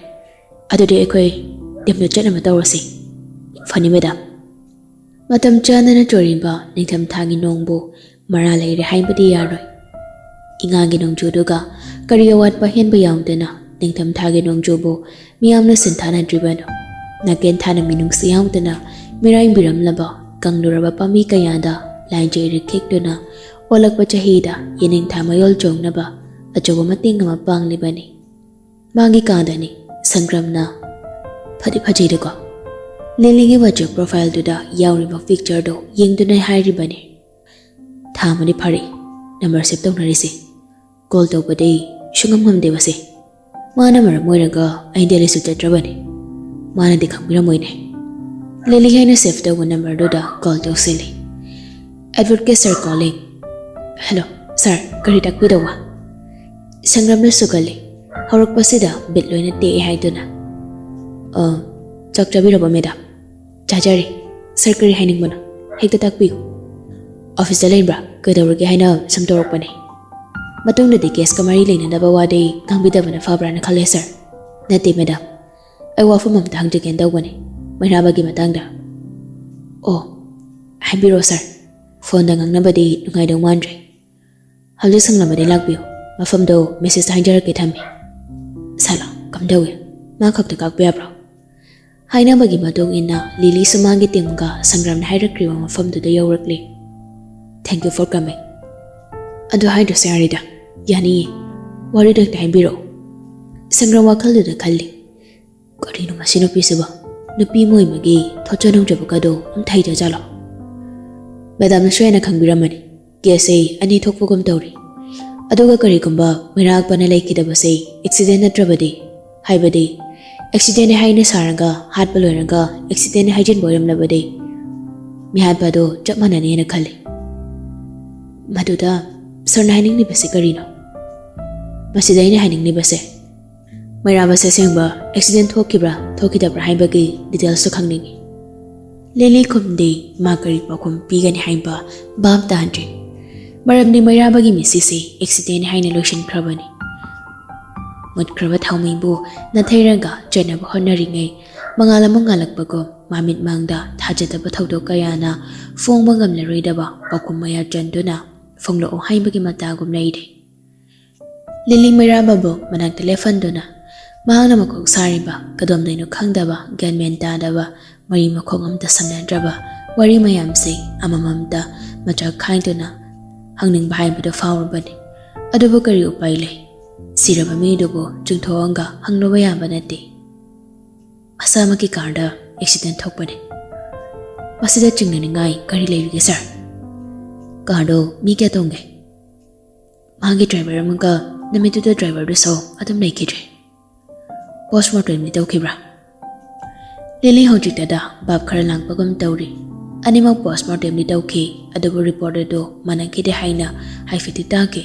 ꯑꯗꯨꯗꯤ ꯑꯩꯈꯣꯏ ꯌꯨꯝꯗ ꯆꯠꯅꯕ ꯇꯧꯔꯁꯤ꯫" "ꯐꯅꯤ, ꯃꯦꯗꯥꯝ꯫" ꯃꯇꯝ ꯆꯥꯗꯅ ꯆꯨꯔꯤꯕ ꯅꯤꯡꯊꯝꯊꯥꯒꯤ ꯅꯣꯡꯕꯨ ꯃꯔꯥ ꯂꯩꯔꯦ ꯍꯥꯏꯕꯗꯤ ꯌꯥꯔꯣꯏ꯫ ꯏꯉꯥꯒꯤ ꯅꯣꯡꯖꯨꯗꯨꯒ ꯀꯔꯤ ꯑꯋꯥꯠꯄ ꯍꯦꯟꯕ ꯌꯥꯎꯗꯅ ꯅꯤꯡꯊꯝꯊꯥꯒꯤ ꯅꯣꯡꯖꯨꯕꯨ ꯃꯤꯌꯥꯝꯅ ꯁꯤꯟꯊꯥꯅꯗ꯭ꯔꯤꯕꯅꯣ? ꯅꯥꯀꯦꯟ ꯊꯥꯅ ꯃꯤꯅꯨꯡꯁꯤ ꯌꯥꯎꯗꯅ ꯃꯤꯔꯥꯏꯕꯤꯔꯝꯂꯕ ꯀꯪꯂꯨꯔꯕ ꯄꯥꯝꯕꯤ ꯀꯌꯥꯗ ꯂꯥꯏꯖꯩ ꯔꯤꯛ ꯈꯤꯛꯇꯨꯅ ꯑꯣꯜꯂꯛꯄ ꯆꯍꯤꯗ ꯌꯦꯅꯤꯡꯊꯥ ꯃꯌꯣꯜ ꯆꯣꯡꯅꯕ ꯑꯆꯧꯕ ꯃꯇꯦꯡ ꯑꯃ ꯄꯥꯡꯂꯤꯕꯅꯤ꯫ ꯃꯥꯒꯤ ꯀꯥꯗꯅꯤ ꯁꯪꯒ꯭ꯔꯝꯅ꯫ "ꯐꯗꯤ ꯐꯖꯩꯗꯀꯣ?" ꯂꯤꯂꯤꯒꯤ WhatsApp ꯄ꯭ꯔꯣꯐꯥꯏꯜꯗꯨꯗ ꯌꯥꯎꯔꯤꯕ ꯄꯤꯛꯆꯔꯗꯣ ꯌꯦꯡꯗꯨꯅ ꯍꯥꯏꯔꯤꯕꯅꯤ꯫ "ꯊꯥ ꯑꯃꯗꯤ ꯐꯥꯔꯦ ꯅꯝꯕꯔ ꯁꯦꯚ ꯇꯧꯅꯔꯤꯁꯦ꯫ ꯀꯣꯜ ꯇꯧꯕꯗꯤ ꯁꯨꯡꯉꯝ ꯉꯝꯗꯦꯕꯁꯦ꯫ ꯃꯥꯅ ꯃꯔꯝ ꯑꯣꯏꯔꯒ ꯑꯩ ꯗꯦꯜꯂꯤꯁꯨ ꯆꯠꯇ꯭ꯔꯕꯅꯤ꯫ ꯃꯥꯅꯗꯤ ꯈꯪꯕꯤꯔꯝꯃꯣꯏꯅꯦ꯫" ꯂꯤꯂꯤ ꯍꯥꯏꯅ ꯁꯦꯚ ꯇꯧꯕ ꯅꯝꯕꯔꯗꯨꯗ ꯀꯣꯜ ꯇꯧꯁꯤꯜꯂꯤ꯫ "ꯑꯦꯗꯚꯣꯀꯦꯠ ꯁꯥꯔ ꯀꯣꯂꯤꯡ꯫" "ꯍꯦꯜꯂꯣ ꯁꯥꯔ, ꯀꯔꯤ ꯇꯥꯛꯄꯤꯗꯧꯕ?" ꯁꯪꯒ꯭ꯔꯝꯅ ꯁꯨꯒꯜꯂꯤ꯫ ꯍꯧꯔꯛꯄꯁꯤꯗ ꯕꯤꯠ ꯂꯣꯏꯅ ꯇꯦꯛꯑꯦ ꯍꯥꯏꯗꯨꯅ, "ꯑ, ꯆꯥꯛ ꯆꯥꯕꯤꯔꯕꯣ ꯃꯦꯗꯥꯝ?" "ꯆꯥꯖꯔꯦ꯫ ꯁꯥꯔ, ꯀꯔꯤ ꯍꯥꯏꯅꯤꯡꯕꯅꯣ? ꯍꯦꯛꯇ ꯇꯥꯛꯄꯤꯌꯨ꯫ ꯑꯣꯐꯤꯁꯇ ꯂꯩꯕ꯭ꯔꯥ? ꯀꯩꯗꯧꯔꯒꯦ ꯍꯥꯏꯅ ꯁꯨꯝ ꯇꯧꯔꯛꯄꯅꯦ꯫ ꯃꯇꯨꯡꯗꯗꯤ ꯀꯦꯁꯀ ꯃꯔꯤ ꯂꯩꯅꯗꯕ ꯋꯥꯗꯤ ꯉꯥꯡꯕꯤꯗꯕꯅ ꯐꯕ꯭ꯔꯥꯅ ꯈꯜꯂꯦ ꯁꯥꯔ꯫ ꯅꯠꯇꯦ ꯃꯦꯗꯥꯝ, ꯑꯩ ꯋꯥꯐꯝ ꯑꯝꯇ ꯍꯪꯖꯒꯦꯅ ꯇꯧꯕꯅꯦ, ꯃꯩꯔꯥꯕꯒꯤ ꯃꯇꯥꯡꯗ꯫" "ꯑꯣ, ꯍꯥꯏꯕꯤꯔꯣ ꯁꯥꯔ꯫ ꯐꯣꯟꯗ ꯉꯥꯡꯅꯕꯗꯤ ꯅꯨꯡꯉꯥꯏꯗꯧ ꯃꯥꯟꯗ꯭ꯔꯦ꯫ ꯍꯧꯖꯤꯛ ꯁꯪꯂꯕꯗꯤ ꯂꯥꯛꯄꯤꯌꯨ꯫ ꯃꯐꯝꯗꯣ ꯃꯦꯁꯦꯖꯇ ꯍꯥꯏꯖꯔꯛꯀꯦ, ꯊꯝꯃꯦ꯫" "ꯁꯥꯂꯥ, ꯀꯝꯗꯧꯏ? ꯃꯥ ꯈꯛꯇ ꯀꯥꯛꯄ ꯌꯥꯕ꯭ꯔꯣ?" ꯍꯥꯏꯅꯕꯒꯤ ꯃꯇꯨꯡ ꯏꯟꯅ ꯂꯤꯂꯤꯁꯨ ꯃꯥꯒꯤ ꯇꯤꯝꯒ ꯁꯪꯒ꯭ꯔꯥꯝꯅ ꯍꯥꯏꯔꯛꯈ꯭ꯔꯤꯕ ꯃꯐꯝꯗꯨꯗ ꯌꯧꯔꯛꯂꯤ꯫ "Thank you for coming꯫ ꯑꯗꯨ ꯍꯥꯏꯗ꯭ꯔꯁꯨ ꯌꯥꯔꯦꯗ, ꯌꯥꯅꯤꯌꯦ꯫ ꯋꯥꯔꯤꯗꯣ ꯍꯦꯛꯇ ꯍꯥꯏꯕꯤꯔꯛꯑꯣ꯫" ꯁꯪꯒ꯭ꯔꯥꯝ ꯋꯥꯈꯜꯗꯨꯗ ꯈꯜꯂꯤ, "ꯀꯔꯤꯅꯣ ꯃꯁꯤ ꯅꯨꯄꯤꯁꯤꯕꯣ? ꯅꯨꯄꯤ ꯑꯃ ꯑꯣꯏꯕꯒꯤ ꯊꯣꯠꯆ ꯅꯧꯖꯕꯒꯗꯣ ꯑꯝꯇ ꯍꯩꯖꯖꯥꯠꯂꯣ?" "ꯃꯦꯗꯥꯝꯅꯁꯨ ꯍꯦꯟꯅ ꯈꯪꯕꯤꯔꯝꯃꯅꯤ꯫ ꯀꯦꯁꯁꯦ ꯑꯅꯤ ꯊꯣꯛꯄꯒꯨꯝ ꯇꯧꯔꯤ꯫ ꯑꯗꯨꯒ ꯀꯔꯤꯒꯨꯝꯕ ꯃꯩꯔꯥ ꯑꯀꯄꯅ ꯂꯩꯈꯤꯗꯕꯁꯦ ꯑꯦꯛꯁꯤꯗꯦꯟ ꯅꯠꯇ꯭ꯔꯕꯗꯤ, ꯍꯥꯏꯕꯗꯤ ꯑꯦꯛꯁꯤꯗꯦꯟꯅꯤ ꯍꯥꯏꯅ ꯁꯥꯔꯒ ꯍꯥꯠꯄ ꯂꯣꯏꯔꯒ ꯑꯦꯛꯁꯤꯗꯦꯟꯅꯤ ꯍꯥꯏꯖꯤꯟꯕ ꯑꯣꯏꯔꯝꯂꯕꯗꯤ ꯃꯤꯍꯥꯠꯄ ꯑꯗꯣ ꯆꯞ ꯃꯥꯟꯅꯅꯦꯅ ꯈꯜꯂꯤ꯫" "ꯃꯗꯨꯗ ꯁꯥꯔꯅ ꯍꯥꯏꯅꯤꯡꯂꯤꯕꯁꯤ ꯀꯔꯤꯅꯣ?" "ꯃꯁꯤꯗ ꯑꯩꯅ ꯍꯥꯏꯅꯤꯡꯂꯤꯕꯁꯦ, ꯃꯩꯔꯥꯕꯁꯦ ꯑꯁꯦꯡꯕ ꯑꯦꯛꯁꯤꯗꯦꯟ ꯊꯣꯛꯈꯤꯕ꯭ꯔꯥ ꯊꯣꯛꯈꯤꯗꯕ꯭ꯔꯥ ꯍꯥꯏꯕꯒꯤ ꯗꯤꯇꯦꯜꯁꯁꯨ ꯈꯪꯅꯤꯡꯏ꯫" ꯂꯤꯂꯤ ꯈꯨꯝꯗꯦ꯫ ꯃꯥ ꯀꯔꯤ ꯄꯥꯎꯈꯨꯝ ꯄꯤꯒꯅꯤ ꯍꯥꯏꯕ ꯚꯥꯞ ꯇꯥꯗ꯭ꯔꯦ꯫ ꯃꯔꯝꯗꯤ ꯃꯩꯔꯥꯕꯒꯤ ꯃꯤꯠꯁꯤꯁꯦ ꯑꯦꯛꯁꯤꯗꯦꯟꯅꯤ ꯍꯥꯏꯅ ꯂꯣꯏꯁꯤꯟꯈ꯭ꯔꯕꯅꯤ꯫ ꯃꯨꯠꯈ꯭ꯔꯕ ꯊꯥꯎꯃꯩꯕꯨ ꯅꯥꯊꯩꯔꯒ ꯆꯦꯟꯅꯕ ꯍꯣꯠꯅꯔꯤꯉꯩ, ꯃꯉꯥꯜ ꯑꯃ ꯉꯥꯜꯂꯛꯄꯒꯨꯝ ꯃꯃꯤꯠꯃꯥꯡꯗ ꯊꯥꯖꯗꯕ ꯊꯧꯗꯣꯛ ꯀꯌꯥꯅ ꯐꯣꯡꯕ ꯉꯝꯂꯔꯣꯏꯗꯕ ꯄꯥꯎꯈꯨꯝ ꯃꯌꯥ ꯆꯟꯗꯨꯅ ꯐꯣꯡꯂꯛꯑꯣ ꯍꯥꯏꯕꯒꯤ ꯃꯇꯥꯒꯨꯝ ꯂꯩꯔꯦ꯫ ꯂꯤꯂꯤ ꯃꯩꯔꯥꯕꯕꯨ ꯃꯅꯥꯛꯇ ꯂꯦꯞꯍꯟꯗꯨꯅ ꯃꯍꯥꯛꯅ ꯃꯀꯣꯛ ꯁꯥꯔꯤꯕ, ꯀꯗꯣꯝꯗꯩꯅꯣ ꯈꯪꯗꯕ, ꯒ꯭ꯌꯥꯟ ꯃꯦꯟ ꯇꯥꯗꯕ ꯃꯔꯤ ꯃꯈꯣꯡ ꯑꯝꯇ ꯁꯝꯅꯗ꯭ꯔꯕ ꯋꯥꯔꯤ ꯃꯌꯥꯝꯁꯦ ꯑꯃꯃꯝꯇ ꯃꯆꯥꯛ ꯈꯥꯏꯗꯨꯅ ꯍꯪꯅꯤꯡꯕ ꯍꯥꯏꯕꯗꯨ ꯐꯥꯎꯔꯕꯅꯤ꯫ ꯑꯗꯨꯕꯨ ꯀꯔꯤ ꯎꯄꯥꯏ ꯂꯩ? ꯁꯤꯔꯕ ꯃꯤꯗꯨꯕꯨ ꯆꯤꯡꯊꯣꯛꯑꯒ ꯍꯪꯂꯨꯕ ꯌꯥꯕ ꯅꯠꯇꯦ꯫ "ꯃꯁꯥꯃꯛꯀꯤ ꯀꯥꯔꯗ ꯑꯦꯛꯁꯤꯗꯦꯟ ꯊꯣꯛꯄꯅꯦ꯫ ꯃꯁꯤꯗ ꯆꯤꯡꯅꯅꯤꯡꯉꯥꯏ ꯀꯔꯤ ꯂꯩꯔꯤꯒꯦ ꯁꯥꯔ?" "ꯀꯥꯔꯗꯣ ꯃꯤ ꯀꯌꯥ ꯇꯣꯡꯒꯦ?" "ꯃꯥꯒꯤ ꯗ꯭ꯔꯥꯏꯚꯔ ꯑꯃꯒ ꯅꯨꯃꯤꯠꯇꯨꯗ ꯗ꯭ꯔꯥꯏꯚꯔꯗꯨꯁꯨ ꯑꯗꯨꯝ ꯂꯩꯈꯤꯗ꯭ꯔꯦ꯫" "ꯄꯣꯁꯃꯣꯔꯇꯦꯝꯗꯤ ꯇꯧꯈꯤꯕ꯭ꯔꯥ?" ꯂꯤꯂꯤ ꯍꯧꯖꯤꯛꯇꯗ ꯚꯥꯞ ꯈꯔ ꯂꯥꯡꯕꯒꯨꯝ ꯇꯧꯔꯤ꯫ "ꯑꯅꯤꯃꯛ ꯄꯣꯁꯃꯣꯔꯇꯦꯝꯗꯤ ꯇꯧꯈꯤ, ꯑꯗꯨꯕꯨ ꯔꯤꯄꯣꯔꯠ ꯑꯗꯨ ꯃꯥꯟꯅꯈꯤꯗꯦ ꯍꯥꯏꯅ ꯍꯥꯏꯐꯦꯠꯇꯤ ꯇꯥꯈꯤ꯫"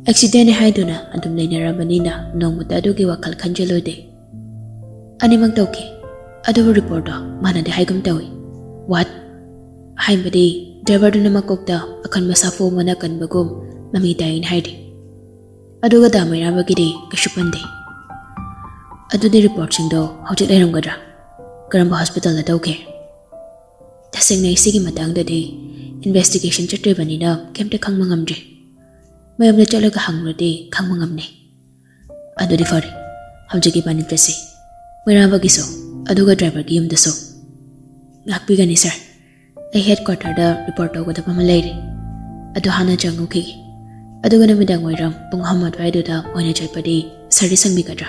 ꯑꯦꯛꯁꯤꯗꯦꯟꯅꯤ ꯍꯥꯏꯗꯨꯅ ꯑꯗꯨꯝ ꯂꯩꯅꯔꯕꯅꯤꯅ ꯅꯣꯡꯃꯇ ꯑꯗꯨꯒꯤ ꯋꯥꯈꯜ ꯈꯟꯖꯜꯂꯨꯗꯦ꯫ ꯑꯅꯤꯃꯛ ꯇꯧꯈꯤ꯫ ꯑꯗꯨꯕꯨ ꯔꯤꯄꯣꯔꯠꯇꯣ ꯃꯥꯟꯅꯗꯦ ꯍꯥꯏꯒꯨꯝ ꯇꯧꯏ꯫ ꯋꯥꯠ? ꯍꯥꯏꯕꯗꯤ ꯗ꯭ꯔꯥꯏꯚꯔꯗꯨꯅ ꯃꯀꯣꯛꯇ ꯑꯀꯟꯕ ꯁꯥꯐꯨ ꯑꯃꯅ ꯀꯟꯕꯒꯨꯝ ꯃꯃꯤ ꯇꯥꯏꯅ ꯍꯥꯏꯔꯤ꯫ ꯑꯗꯨꯒ ꯗꯥ ꯃꯩꯔꯥꯕꯒꯤꯗꯤ ꯀꯩꯁꯨ ꯄꯟꯗꯦ꯫ ꯑꯗꯨꯗꯤ ꯔꯤꯄꯣꯔꯠꯁꯤꯡꯗꯣ ꯍꯧꯖꯤꯛ ꯂꯩꯔꯝꯒꯗ꯭ꯔꯥ? ꯀꯔꯝꯕ ꯍꯣꯁꯄꯤꯇꯥꯜꯗ ꯇꯧꯈꯤ? ꯇꯁꯦꯡꯅ ꯑꯩ ꯁꯤꯒꯤ ꯃꯇꯥꯡꯗꯗꯤ ꯏꯟꯚꯦꯁꯇꯤꯒꯦꯁꯟ ꯆꯠꯇ꯭ꯔꯤꯕꯅꯤꯅ ꯀꯩꯝꯇ ꯈꯪꯕ ꯉꯝꯗ꯭ꯔꯤ꯫ ꯃꯌꯨꯝꯗ ꯆꯠꯂꯒ ꯍꯪꯂꯨꯔꯗꯤ ꯈꯪꯕ ꯉꯝꯅꯤ꯫ ꯑꯗꯨꯗꯤ ꯐꯔꯦ, ꯍꯧꯖꯤꯛ ꯏꯕꯥꯅꯤ ꯆꯠꯁꯤ꯫ ꯃꯩꯔꯥꯕꯒꯤꯁꯨ, ꯑꯗꯨꯒ ꯗ꯭ꯔꯥꯏꯚꯔꯒꯤ ꯌꯨꯝꯗꯁꯨ꯫ ꯉꯥꯛꯄꯤꯒꯅꯤ ꯁꯥꯔ꯫ ꯑꯩ ꯍꯦꯗ ꯀ꯭ꯋꯥꯇꯔꯗ ꯔꯤꯄꯣꯔꯠ ꯇꯧꯒꯗꯕ ꯑꯃ ꯂꯩꯔꯤ꯫ ꯑꯗꯨ ꯍꯥꯟꯅ ꯆꯪꯉꯨꯈꯤꯒꯦ꯫ ꯑꯗꯨꯒ ꯅꯨꯃꯤꯗꯥꯡ ꯋꯥꯏꯔꯝ ꯄꯨꯡ ꯑꯍꯨꯝ ꯑꯗꯨꯋꯥꯏꯗꯨꯗ ꯑꯣꯏꯅ ꯆꯠꯄꯗꯤ ꯁꯥꯔꯗꯤ ꯁꯪꯕꯤꯒꯗ꯭ꯔꯥ?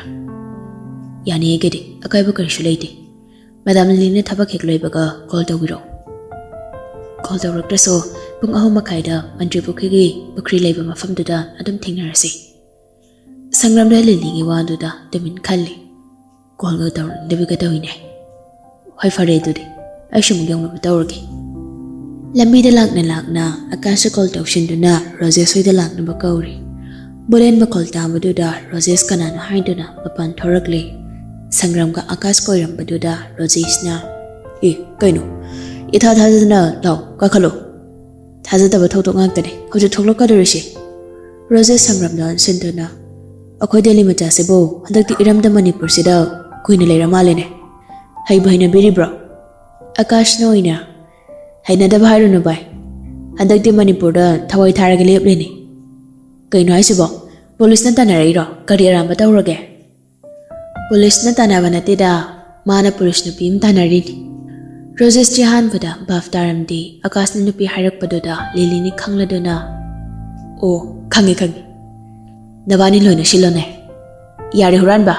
ꯌꯥꯅꯤ, ꯑꯩꯒꯤꯗꯤ ꯑꯀꯥꯏꯕ ꯀꯔꯤꯁꯨ ꯂꯩꯇꯦ꯫ ꯃꯦꯗꯥꯝ ꯂꯤꯂꯤꯅ ꯊꯕꯛ ꯍꯦꯛ ꯂꯣꯏꯕꯒ ꯀꯣꯜ ꯇꯧꯕꯤꯔꯛꯑꯣ꯫ ꯀꯣꯜ ꯇꯧꯔꯛꯇ꯭ꯔꯁꯨ ꯄꯨꯡ ꯑꯍꯨꯝ ꯃꯈꯥꯏꯗ ꯃꯟꯇ꯭ꯔꯤ ꯄꯨꯈ꯭ꯔꯤꯒꯤ ꯄꯨꯈ꯭ꯔꯤ ꯂꯩꯕ ꯃꯐꯝꯗꯨꯗ ꯑꯗꯨꯝ ꯊꯦꯡꯅꯔꯁꯤ꯫ ꯁꯪꯒ꯭ꯔꯥꯝꯗ ꯂꯤꯂꯤꯒꯤ ꯋꯥꯗꯨꯗ ꯇꯨꯃꯤꯟ ꯈꯜꯂꯤ꯫ ꯀꯣꯜꯒ ꯇꯧꯔꯛꯅꯤꯡꯗꯕꯤꯒ ꯇꯧꯏꯅꯦ꯫ ꯍꯣꯏ, ꯐꯔꯦ ꯑꯗꯨꯗꯤ, ꯑꯩꯁꯨ ꯑꯃꯨꯛ ꯌꯧꯅꯕ ꯇꯧꯔꯒꯦ꯫ ꯂꯝꯕꯤꯗ ꯂꯥꯛꯅ ꯂꯥꯛꯅ ꯑꯀꯥꯁꯁꯨ ꯀꯣꯜ ꯇꯧꯁꯤꯟꯗꯨꯅ ꯔꯣꯖꯦꯁ ꯍꯣꯏꯗ ꯂꯥꯛꯅꯕ ꯀꯧꯔꯤ꯫ ꯕꯨꯂꯦꯟ ꯃꯈꯣꯜ ꯇꯥꯕꯗꯨꯗ ꯔꯣꯖꯦꯁ ꯀꯅꯥꯅꯣ ꯍꯥꯏꯗꯨꯅ ꯃꯄꯥꯟ ꯊꯣꯔꯛꯂꯦ꯫ ꯁꯪꯒ꯭ꯔꯥꯝꯒ ꯑꯀꯥꯁ ꯀꯣꯏꯔꯝꯕꯗꯨꯗ ꯔꯣꯖꯦꯁꯅ, "ꯑꯦ, ꯀꯩꯅꯣ? ꯏꯊꯥ ꯊꯥꯖꯗꯅ ꯂꯥꯎ, ꯀꯥꯈꯠꯂꯣ꯫ ꯊꯥꯖꯗꯕ ꯊꯧꯗꯣꯛ ꯉꯥꯛꯇꯅꯦ ꯍꯧꯖꯤꯛ ꯊꯣꯛꯂꯛꯀꯗꯧꯔꯤꯁꯦ꯫" ꯔꯣꯖꯦꯁ ꯁꯪꯒ꯭ꯔꯥꯝꯗ ꯑꯣꯟꯁꯤꯟꯗꯨꯅ, "ꯑꯩꯈꯣꯏ ꯗꯦꯜꯂꯤ ꯃꯆꯥꯁꯤꯕꯨ ꯍꯟꯗꯛꯇꯤ ꯏꯔꯝꯗꯝ ꯃꯅꯤꯄꯨꯔꯁꯤꯗ ꯀꯨꯏꯅ ꯂꯩꯔ ꯃꯥꯜꯂꯦꯅꯦ꯫ ꯍꯩꯕꯨ ꯍꯩꯅꯕꯤꯔꯤꯕ꯭ꯔꯣ?" ꯑꯀꯥꯁꯅ ꯑꯣꯏꯅ, "ꯍꯩꯅꯗꯕ ꯍꯥꯏꯔꯨꯅꯨ ꯚꯥꯏ, ꯍꯟꯗꯛꯇꯤ ꯃꯅꯤꯄꯨꯔꯗ ꯊꯋꯥꯏ ꯊꯥꯔꯒ ꯂꯦꯞꯂꯤꯅꯤ꯫" "ꯀꯩꯅꯣ ꯍꯥꯏꯁꯤꯕꯣ? ꯄꯨꯂꯤꯁꯅ ꯇꯥꯟꯅꯔꯛꯏꯔꯣ? ꯀꯔꯤ ꯑꯔꯥꯟꯕ ꯇꯧꯔꯒꯦ?" "ꯄꯨꯂꯤꯁꯅ ꯇꯥꯟꯅꯕ ꯅꯠꯇꯦꯗ, ꯃꯥꯅ ꯄꯨꯂꯤꯁ ꯅꯨꯄꯤ ꯑꯃ ꯇꯥꯟꯅꯔꯤꯅꯤ꯫" ꯔꯣꯖꯦꯁꯇꯤ ꯑꯍꯥꯟꯕꯗ ꯚꯥꯞ ꯇꯥꯔꯝꯗꯦ꯫ ꯑꯀꯥꯁꯅ ꯅꯨꯄꯤ ꯍꯥꯏꯔꯛꯄꯗꯨꯗ ꯂꯤꯂꯤꯅꯤ ꯈꯪꯂꯗꯨꯅ, "ꯑꯣ, ꯈꯪꯉꯦ ꯈꯪꯉꯦ꯫ ꯅꯕꯥꯅꯤ ꯂꯣꯏꯅ ꯁꯤꯜꯂꯣꯅꯦ꯫ ꯌꯥꯔꯦ ꯍꯨꯔꯥꯟꯕ,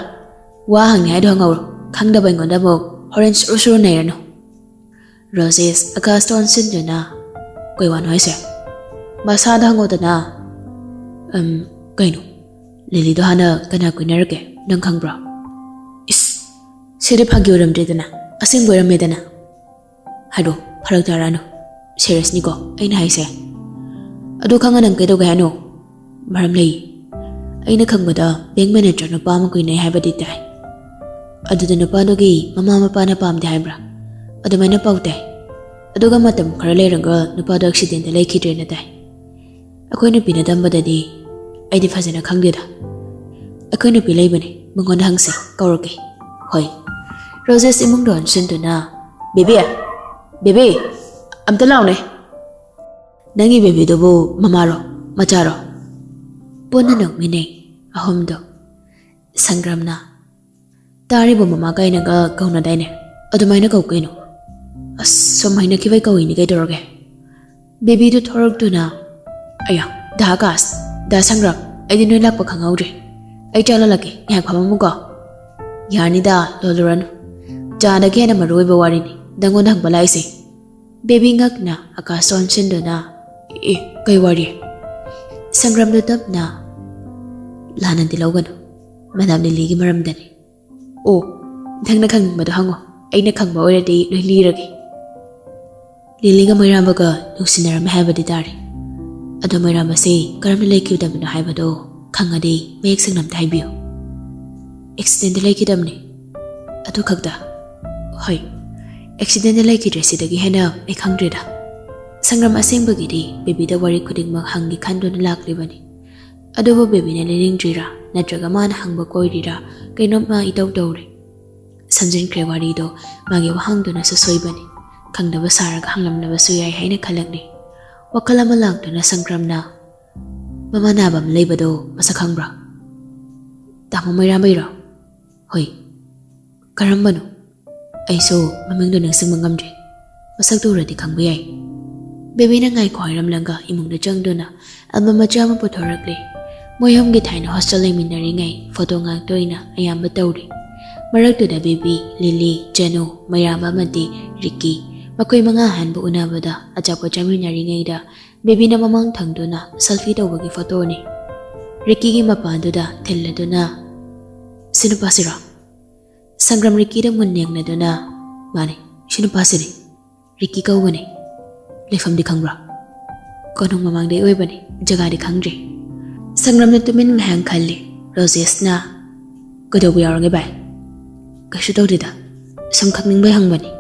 ꯋꯥ ꯍꯪꯉꯦ ꯍꯥꯏꯗꯣ ꯍꯪꯍꯧꯔꯣ꯫ ꯈꯪꯗꯕ ꯑꯩꯉꯣꯟꯗ ꯑꯃꯨꯛ ꯍꯣꯔꯦꯟ ꯁꯨꯔꯨ ꯁꯨꯔꯨ ꯅꯩꯔꯅꯨ꯫" ꯔꯣꯖꯦꯁ ꯑꯀꯥꯁꯇ ꯑꯣꯟꯁꯤꯟꯗꯨꯅ, "ꯀꯩ ꯋꯥꯅꯣ ꯍꯥꯏꯁꯦ? ꯃꯁꯥꯗ ꯍꯪꯉꯣꯗꯅ꯫" "ꯑꯝ, ꯀꯩꯅꯣ? ꯂꯤꯂꯤꯗꯣ ꯍꯥꯟꯅ ꯀꯅꯥ ꯀꯣꯏꯅꯔꯒꯦ? ꯅꯪ ꯈꯪꯕ꯭ꯔꯣ?" "ꯏꯁ, ꯁꯤꯗꯤ ꯐꯥꯒꯤ ꯑꯣꯏꯔꯝꯗ꯭ꯔꯦꯗꯅ, ꯑꯁꯦꯡꯕ ꯑꯣꯏꯔꯝꯃꯦꯗꯅ꯫" "ꯍꯥꯏꯔꯣ, ꯐꯔꯛ ꯇꯥꯔꯛꯑꯅꯨ꯫ ꯁꯦꯔꯤꯌꯁꯅꯤꯀꯣ ꯑꯩꯅ ꯍꯥꯏꯁꯦ꯫" "ꯑꯗꯨ ꯈꯪꯉ ꯅꯪ ꯀꯩꯗꯧꯒꯦ ꯍꯥꯏꯅꯣ?" ꯃꯔꯝ ꯂꯩ꯫ ꯑꯩꯅ ꯈꯪꯕꯗ ꯕꯦꯡꯛ ꯃꯦꯅꯦꯖꯔ ꯅꯨꯄꯥ ꯑꯃ ꯀꯣꯏꯅꯩ ꯍꯥꯏꯕꯗꯤ ꯇꯥꯏ꯫ ꯑꯗꯨꯗ ꯅꯨꯄꯥꯗꯨꯒꯤ ꯃꯃꯥ ꯃꯄꯥꯅ ꯄꯥꯝꯗꯦ ꯍꯥꯏꯕ꯭ꯔꯥ, ꯑꯗꯨꯃꯥꯏꯅ ꯄꯥꯎ ꯇꯥꯏ꯫ ꯑꯗꯨꯒ ꯃꯇꯝ ꯈꯔ ꯂꯩꯔꯒ ꯅꯨꯄꯥꯗꯣ ꯑꯦꯛꯁꯤꯗꯦꯟꯗ ꯂꯩꯈꯤꯗ꯭ꯔꯦꯅ ꯇꯥꯏ꯫ ꯑꯩꯈꯣꯏ ꯅꯨꯄꯤꯅ ꯇꯝꯕꯗꯗꯤ ꯑꯩꯗꯤ ꯐꯖꯅ ꯈꯪꯗꯦꯗ꯫ ꯑꯩꯈꯣꯏ ꯅꯨꯄꯤ ꯂꯩꯕꯅꯦ, ꯃꯉꯣꯟꯗ ꯍꯪꯁꯦ, ꯀꯧꯔꯛꯀꯦ꯫ ꯍꯣꯏ꯫ ꯔꯣꯖꯦꯁ ꯏꯃꯨꯡꯗ ꯑꯣꯟꯁꯤꯟꯗꯨꯅ, "ꯕꯦꯕꯤ, ꯕꯦꯕꯤ, ꯑꯝꯇ ꯂꯥꯎꯅꯦ꯫ ꯅꯪꯒꯤ ꯕꯦꯕꯤꯗꯨꯕꯨ ꯃꯃꯥꯔꯣ, ꯃꯆꯥꯔꯣ?" ꯄꯨꯟꯅ ꯅꯣꯛꯃꯤꯟꯅꯩ ꯑꯍꯨꯝꯗꯣ꯫ ꯁꯪꯒ꯭ꯔꯥꯝꯅ, "ꯇꯥꯔꯤꯕ ꯃꯃꯥ ꯀꯥꯏꯅꯒ ꯀꯧꯅꯗꯥꯏꯅꯦ? ꯑꯗꯨꯃꯥꯏꯅ ꯀꯧ ꯀꯩꯅꯣ꯫ ꯑꯁ, ꯁꯨꯝ ꯍꯩꯅꯈꯤꯕꯩ ꯀꯧꯏꯅꯤ, ꯀꯩꯗꯧꯔꯒꯦ?" ꯕꯦꯕꯤꯗꯨ ꯊꯣꯔꯛꯇꯨꯅ, "ꯑꯌꯥ, ꯗꯥ ꯑꯀꯥꯁ, ꯗꯥ ꯁꯪꯒ꯭ꯔꯥꯝ, ꯑꯩꯗꯤ ꯅꯣꯏ ꯂꯥꯛꯄ ꯈꯪꯍꯧꯗ꯭ꯔꯦ꯫ ꯑꯩ ꯆꯥ ꯂꯣꯜꯂꯛꯀꯦ, ꯉꯥꯏꯍꯥꯛ ꯐꯝꯃꯝꯃꯨꯀꯣ꯫" "ꯌꯥꯔꯅꯤꯗ, ꯂꯣꯜꯂꯨꯔꯅꯨ꯫ ꯆꯥꯗꯒꯤ ꯍꯦꯟꯅ ꯃꯔꯨ ꯑꯣꯏꯕ ꯋꯥꯔꯤꯅꯤ ꯅꯪꯉꯣꯟꯗ ꯍꯪꯕ ꯂꯥꯛꯏꯁꯦ꯫" ꯕꯦꯕꯤ ꯉꯛꯅ ꯑꯀꯥꯁ ꯑꯣꯟꯁꯤꯟꯗꯨꯅ, "ꯑꯦ, ꯀꯩ ꯋꯥꯔꯤ?" ꯁꯪꯒ꯭ꯔꯥꯝꯗꯨ ꯇꯞꯅ, "ꯂꯥꯟꯅꯗꯤ ꯂꯧꯒꯅꯨ, ꯃꯦꯗꯥꯝ ꯂꯤꯂꯤꯒꯤ ꯃꯔꯝꯗꯅꯤ꯫" "ꯑꯣ, ꯅꯪꯅ ꯈꯪꯅꯤꯡꯕꯗꯣ ꯍꯪꯉꯣ, ꯑꯩꯅ ꯈꯪꯕ ꯑꯣꯏꯔꯗꯤ ꯂꯣꯏ ꯂꯤꯔꯒꯦ꯫" "ꯂꯤꯂꯤꯒ ꯃꯩꯔꯥꯝꯕꯒ ꯅꯨꯡꯁꯤꯅꯔꯝꯃꯦ ꯍꯥꯏꯕꯗꯤ ꯇꯥꯔꯦ꯫ ꯑꯗꯣ ꯃꯩꯔꯥꯝꯕꯁꯦ ꯀꯔꯝꯅ ꯂꯩꯈꯤꯗꯕꯅꯣ ꯍꯥꯏꯕꯗꯣ ꯈꯪꯉꯗꯤ ꯃꯌꯦꯛ ꯁꯦꯡꯅ ꯑꯝꯇ ꯍꯥꯏꯕꯤꯌꯨ꯫" "ꯑꯦꯛꯁꯤꯗꯦꯟꯗ ꯂꯩꯈꯤꯗꯕꯅꯦ, ꯑꯗꯨ ꯈꯛꯇ꯫" "ꯍꯣꯏ, ꯑꯦꯛꯁꯤꯗꯦꯟꯗ ꯂꯩꯈꯤꯗ꯭ꯔꯦ, ꯁꯤꯗꯒꯤ ꯍꯦꯟꯅ ꯑꯩ ꯈꯪꯗ꯭ꯔꯦꯗ꯫" ꯁꯪꯒ꯭ꯔꯥꯝ ꯑꯁꯦꯡꯕꯒꯤꯗꯤ ꯕꯦꯕꯤꯗ ꯋꯥꯔꯤ ꯈꯨꯗꯤꯡꯃꯛ ꯍꯪꯒꯦ ꯈꯟꯗꯨꯅ ꯂꯥꯛꯂꯤꯕꯅꯤ꯫ ꯑꯗꯨꯕꯨ ꯕꯦꯕꯤꯅ ꯂꯩꯅꯤꯡꯗ꯭ꯔꯤꯔꯥ, ꯅꯠꯇ꯭ꯔꯒ ꯃꯥꯅ ꯍꯪꯕ ꯀꯣꯏꯔꯤꯔꯥ, ꯀꯩꯅꯣꯝꯃ ꯏꯇꯧ ꯇꯧꯔꯦ꯫ ꯁꯝꯖꯤꯟꯈ꯭ꯔꯦ ꯋꯥꯔꯤꯗꯣ꯫ ꯃꯥꯒꯤ ꯋꯥꯍꯪꯗꯨꯅꯁꯨ ꯁꯣꯏꯕꯅꯤ꯫ ꯈꯪꯗꯕ ꯁꯥꯔꯒ ꯍꯪꯂꯝꯂꯕꯁꯨ ꯌꯥꯏ ꯍꯥꯏꯅ ꯈꯜꯂꯛꯂꯤ꯫ ꯋꯥꯈꯜ ꯑꯃ ꯂꯥꯛꯇꯨꯅ ꯁꯪꯒ꯭ꯔꯥꯝꯅ, "ꯃꯃꯥ ꯅꯥꯕ ꯑꯃ ꯂꯩꯕꯗꯣ ꯃꯁꯛ ꯈꯪꯕ꯭ꯔꯥ?" "ꯇꯥꯃꯣ ꯃꯩꯔꯥꯝꯕꯩꯔꯣ?" "ꯍꯣꯏ꯫" "ꯀꯔꯝꯕꯅꯣ? ꯑꯩꯁꯨ ꯃꯃꯤꯡꯗꯣ ꯅꯤꯡꯁꯤꯡꯕ ꯉꯝꯗ꯭ꯔꯦ꯫ ꯃꯁꯛꯇꯨ ꯎꯔꯗꯤ ꯈꯪꯕ ꯌꯥꯏ꯫" ꯕꯦꯕꯤꯅ ꯉꯥꯏꯈꯣ ꯍꯥꯏꯔꯝꯂꯒ ꯏꯃꯨꯡꯗ ꯆꯪꯗꯨꯅ ꯑꯦꯜꯕꯝ ꯃꯆꯥ ꯑꯃ ꯄꯨꯊꯣꯔꯛꯂꯦ꯫ ꯃꯣꯏ ꯑꯍꯨꯝꯒꯤ ꯊꯥꯏꯅ ꯍꯣꯁꯇꯦꯜ ꯂꯩꯃꯤꯟꯅꯔꯤꯉꯩ ꯐꯣꯇꯣ ꯉꯥꯛꯇ ꯑꯣꯏꯅ ꯑꯌꯥꯝꯕ ꯇꯧꯔꯤ꯫ ꯃꯔꯛꯇꯨꯗ ꯕꯦꯕꯤ, ꯂꯤꯂꯤ, ꯖꯦꯅꯨ, ꯃꯩꯔꯥꯝꯕ ꯑꯃꯗꯤ ꯔꯤꯀꯤ, ꯃꯈꯣꯏ ꯃꯉꯥ ꯑꯍꯥꯟꯕ ꯎꯅꯕꯗ ꯑꯆꯥꯄꯣꯠ ꯆꯥꯃꯤꯟꯅꯔꯤꯉꯩꯗ ꯕꯦꯕꯤꯅ ꯃꯃꯥꯡ ꯊꯪꯗꯨꯅ ꯁꯦꯜꯐꯤ ꯇꯧꯕꯒꯤ ꯐꯣꯇꯣꯅꯤ꯫ ꯔꯤꯀꯤꯒꯤ ꯃꯄꯥꯗꯨꯗ ꯊꯤꯜꯂꯗꯨꯅ, "ꯁꯤ ꯅꯨꯄꯥꯁꯤꯔꯣ?" ꯁꯪꯒ꯭ꯔꯥꯝ ꯔꯤꯀꯤꯗ ꯃꯨꯟ ꯌꯦꯡꯂꯗꯨꯅ, "ꯃꯥꯅꯤ, ꯁꯤ ꯅꯨꯄꯥꯁꯤꯅꯤ꯫ ꯔꯤꯀꯤ ꯀꯧꯕꯅꯤ꯫ ꯂꯩꯐꯝꯗꯤ ꯈꯪꯕ꯭ꯔꯥ?" "ꯀꯣꯅꯨꯡ ꯃꯃꯥꯡꯗꯩ ꯑꯣꯏꯕꯅꯤ, ꯖꯒꯥꯗꯤ ꯈꯪꯗ꯭ꯔꯤ꯫" ꯁꯪꯒ꯭ꯔꯝꯅ ꯇꯨꯃꯤꯟ ꯉꯥꯏꯍꯥꯛ ꯈꯜꯂꯤ꯫ ꯔꯣꯖꯦꯁꯅ, "ꯀꯩꯗꯧꯕ ꯌꯥꯎꯔꯒꯦ ꯚꯥꯏ?" "ꯀꯩꯁꯨ ꯇꯧꯗꯦꯗ, ꯁꯨꯝ ꯈꯪꯅꯤꯡꯕꯩ ꯍꯪꯕꯅꯤ꯫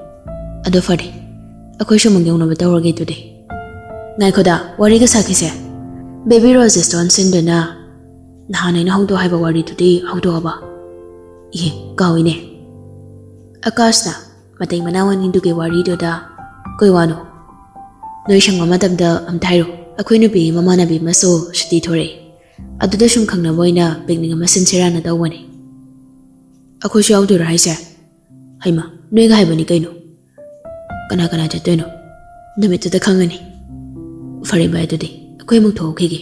ꯑꯗꯣ ꯐꯔꯦ, ꯑꯩꯈꯣꯏꯁꯨ ꯑꯃꯨꯛ ꯌꯧꯅꯕ ꯇꯧꯔꯒꯦ ꯑꯗꯨꯗꯤ꯫ ꯉꯥꯏꯈꯣꯗ, ꯋꯥꯔꯤꯒ ꯁꯥꯈꯤꯁꯦ꯫ ꯕꯦꯕꯤ ꯔꯣꯖꯦꯁꯇ ꯑꯣꯟꯁꯤꯟꯗꯨꯅ, "ꯅꯍꯥꯟ ꯑꯩꯅ ꯍꯧꯗꯣꯛ ꯍꯥꯏꯕ ꯋꯥꯔꯤꯗꯨꯗꯤ ꯍꯧꯗꯣꯛꯑꯕ?" "ꯏꯍꯦ, ꯀꯥꯎꯏꯅꯦ꯫" ꯑꯀꯥꯁꯅ ꯃꯇꯩ ꯃꯅꯥꯎ ꯑꯅꯤꯗꯨꯒꯤ ꯋꯥꯔꯤꯗꯨꯗ, "ꯀꯩ ꯋꯥꯅꯣ? ꯅꯣꯏ ꯁꯪꯕ ꯃꯇꯝꯗ ꯑꯝꯇ ꯍꯥꯏꯔꯣ꯫ ꯑꯩꯈꯣꯏ ꯅꯨꯄꯤꯒꯤ ꯃꯃꯥꯟꯅꯕꯤ ꯑꯃꯁꯨ ꯁꯨꯇꯤ ꯊꯣꯔꯛꯑꯦ꯫ ꯑꯗꯨꯗ ꯁꯨꯝ ꯈꯪꯅꯕ ꯑꯣꯏꯅ ꯄꯤꯛꯅꯤꯛ ꯑꯃ ꯁꯤꯟꯁꯤꯔꯥꯅ ꯇꯧꯕꯅꯦ꯫" "ꯑꯩꯈꯣꯏꯁꯨ ꯌꯥꯎꯗꯣꯏꯔꯣ ꯍꯥꯏꯁꯦ?" "ꯍꯩꯃ, ꯅꯣꯏꯒ ꯍꯥꯏꯕꯅꯤ ꯀꯩꯅꯣ꯫ ꯀꯅꯥ ꯀꯅꯥ ꯆꯠꯇꯣꯏꯅꯣ? ꯅꯨꯃꯤꯠꯇꯨꯗ ꯈꯪꯉꯅꯤ꯫" "ꯐꯔꯦ ꯚꯥꯏ, ꯑꯗꯨꯗꯤ ꯑꯩꯈꯣꯏ ꯑꯃꯨꯛ ꯊꯣꯛꯈꯤꯒꯦ꯫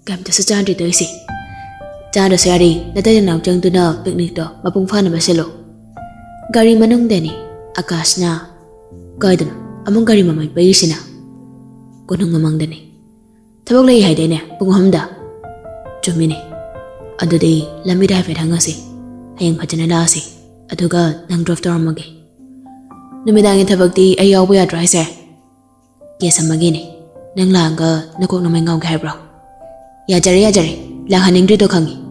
ꯀꯩꯝꯇꯁꯨ ꯆꯥꯗ꯭ꯔꯤ ꯇꯧꯔꯤꯁꯦ꯫" "ꯆꯥꯗ꯭ꯔꯁꯨ ꯌꯥꯔꯦ, ꯅꯇꯩ ꯅꯅꯥꯎ ꯆꯪꯗꯨꯅ ꯄꯤꯛꯅꯤꯛꯇꯣ ꯃꯄꯨꯡ ꯐꯥꯅꯕ ꯁꯤꯜꯂꯣ꯫" ꯒꯥꯔꯤ ꯃꯅꯨꯡꯗꯅꯤ꯫ ꯑꯀꯥꯁꯅ, "ꯀꯥꯏꯗꯅꯣ ꯑꯃꯨꯛ ꯒꯥꯔꯤ ꯃꯃꯩ ꯄꯩꯔꯤꯁꯤꯅ?" "ꯀꯣꯅꯨꯡ ꯃꯃꯥꯡꯗꯅꯤ꯫ ꯊꯕꯛ ꯂꯩ ꯍꯥꯏꯗꯥꯏꯅꯦ ꯄꯨꯡ ꯑꯍꯨꯝꯗ?" "ꯆꯨꯝꯃꯤꯅꯦ꯫ ꯑꯗꯨꯗꯤ ꯂꯝꯕꯤꯗ ꯍꯥꯏꯐꯦꯠ ꯍꯪꯉꯁꯤ꯫ ꯍꯌꯦꯡ ꯐꯖꯅ ꯂꯥꯛꯑꯁꯤ꯫ ꯑꯗꯨꯒ ꯅꯪ ꯗ꯭ꯔꯣꯞ ꯇꯧꯔꯝꯃꯒꯦ꯫" "ꯅꯨꯃꯤꯗꯥꯡꯒꯤ ꯊꯕꯛꯇꯤ ꯑꯩ ꯌꯥꯎꯕ ꯌꯥꯗ꯭ꯔꯣ ꯍꯥꯏꯁꯦ?" "ꯀꯦꯁ ꯑꯃꯒꯤꯅꯦ꯫ ꯅꯪ ꯂꯥꯛꯑꯒ ꯅꯀꯣꯛ ꯅꯃꯩ ꯉꯥꯎꯒꯦ ꯍꯥꯏꯕ꯭ꯔꯣ?" "ꯌꯥꯖꯔꯦ, ꯌꯥꯖꯔꯦ꯫ ꯂꯥꯛꯍꯟꯅꯤꯡꯗ꯭ꯔꯤꯗꯣ ꯈꯪꯉꯤ꯫